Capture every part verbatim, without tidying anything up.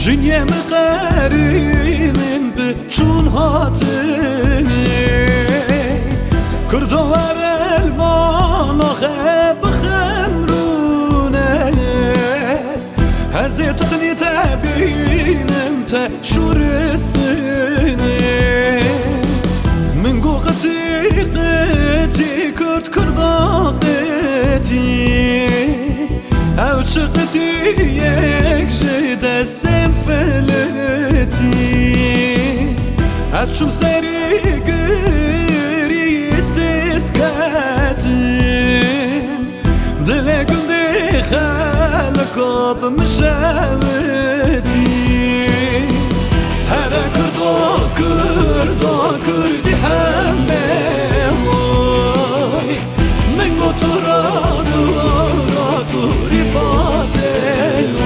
Jinyê min qerînin bi çûn hatinê. Kurdo were li mala xe bixemrûne. Ez ê tu tenê te bînim te şûristinê. Min got qetî qetî kurd kurda qetî. Ew çi qetî yek ji destên filitî. Ez çûm serî girî sêz ketim. Dilê gundê xelka bi min şewitî. Here kurdo, kurdo, kurdî heme oy. Min got tu ra, tu ra, tu rîfate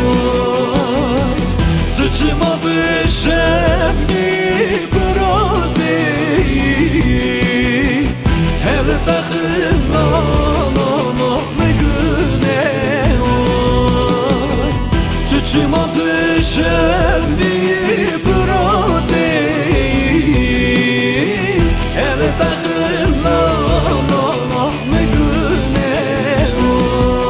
oy. Tu çima bi şevnî birodî? Hele texin na, na, na, me gune oy. Tu çima bi şevnî birodî? Hele texin na, na, na, me gune oy.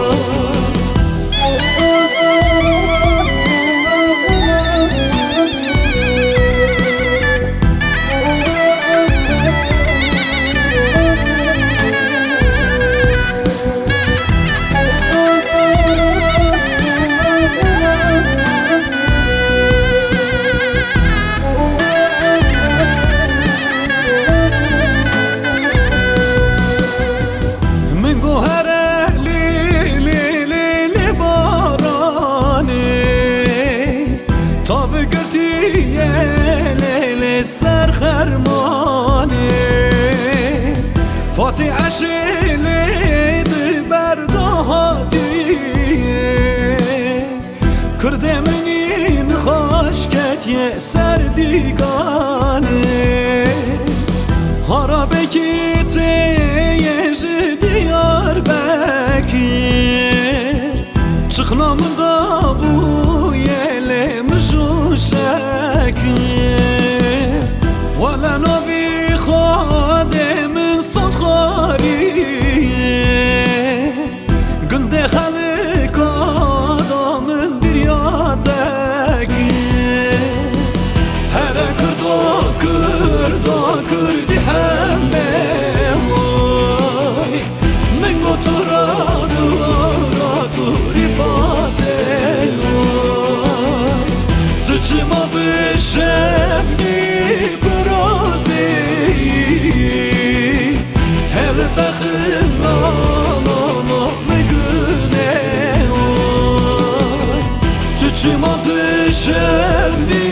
Min got here lê, lê, lê, lê baranê. Tavê girtiye lê, lê ser xermanê. Fatî eşê lê di ber dahatî. Kurdê min î nexweş ketiye ser dîganê. Harabekî tê ye ji Diyarbekir. Çixna min dabûye lê min jû şekir. Wele navî Xwedê min sed xwarî. Gundê xelka da min biriya te kir. Here kurdo, kurdo, kurdî heme oy. Min got tu ra, tu ra, tu rîfate oy. Tu çima bi şevnî birodî? Hele texin na, na, na, me gune oy. Tu çima bi şevnî